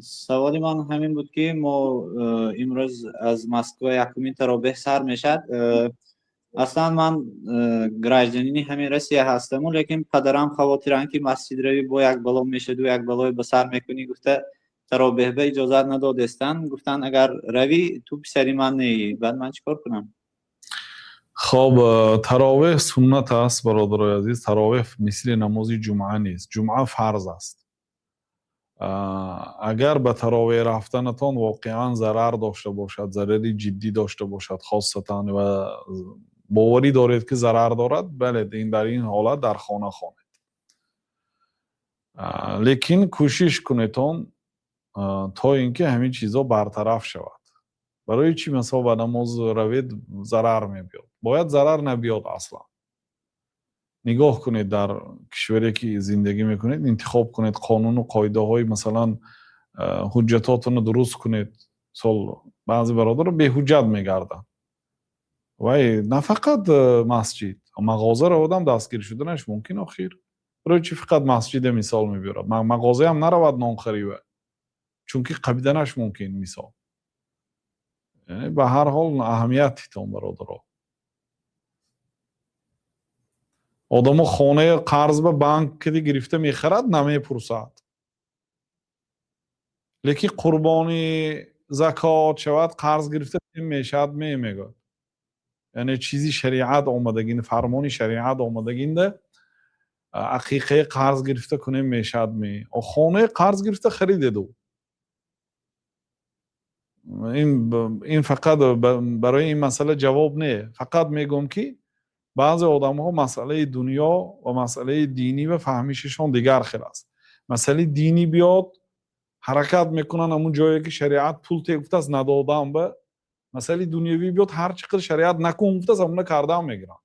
Саволи ман ҳамин буд, ки мо имрӯз аз Москва якумин таровеҳ сар мешавад. Аслан ман гражданини ҳамин Россия ҳастаму, лекин падарам хавотиранд, ки масҷид равӣ, бо як бало мешаду як балое ба сар мекунӣ гуфта, таровеҳ ба иҷозат надодестанд. Гуфтанд, агар равӣ, ту писари ман неӣ. Баъд ман чӣ кор кунам? Хоб, таровеҳ суннат аст, бародарои азиз. Таровеҳ мисли намози ҷумъа нест, ҷумъа фарз аст. Агар ба таровеҳ рафтанатон воқеан зарар дошта бошад, зарари ҷиддӣ дошта бошад, хосатан ва боварӣ доред, ки зарар дорад, бале, дар ин ҳолат дар хона хонед. Лекин кӯшиш кунедон, то ин ки ҳамин чизҳо бартараф шавад. Барои чӣ, масалан, ба намоз равед, зарар мебиёд? Бояд зарар набиёд аслан. Нигоҳ кунед, дар кишваре ки зиндагӣ мекунед, интихоб кунед қонуну қоидаҳои, масалан, ҳуҷҷатотонро дуруст кунед. Мисол, баъзе бародаро беҳуҷҷат мегарданд. Вай на фақат масҷид, мағоза равадам, дастгир шуданаш мумкин. Охир, барои чӣ фақат масҷиде мисол мебиёрад? Мағозаам наравад нонхарива, чунки қабиданаш мумкин, мисол. Ба ҳар ҳол, аҳамият титон, бародаро. Одамо хонаи қарз ба банк киди гирифта мехарад, намепурсад, лекин қурбони, закот шавад, қарз гирифта мешавад, мегӯяд. Яъне чизи шариат омадагин, фармони шариат омадагинда, ақиқаи қарз гирифта кунем, мешавад ме? Хонаи қарз гирифта харидеду. Ин фақат барои ин масъала ҷавоб не. Фақат мегӯм, ки баъзе одамҳо масъалаи дунё ва масъалаи динӣ ва фаҳмишашон дигар хел аст. Масъалаи динӣ биёд, ҳаракат мекунанд, ҳамун ҷое ки шариат пул те гуфтааст, надодам. Ба масъалаи дунявӣ биёд, ҳар чӣ қадр шариат накун гуфтааст, ҳамуна кардаам мегиранд.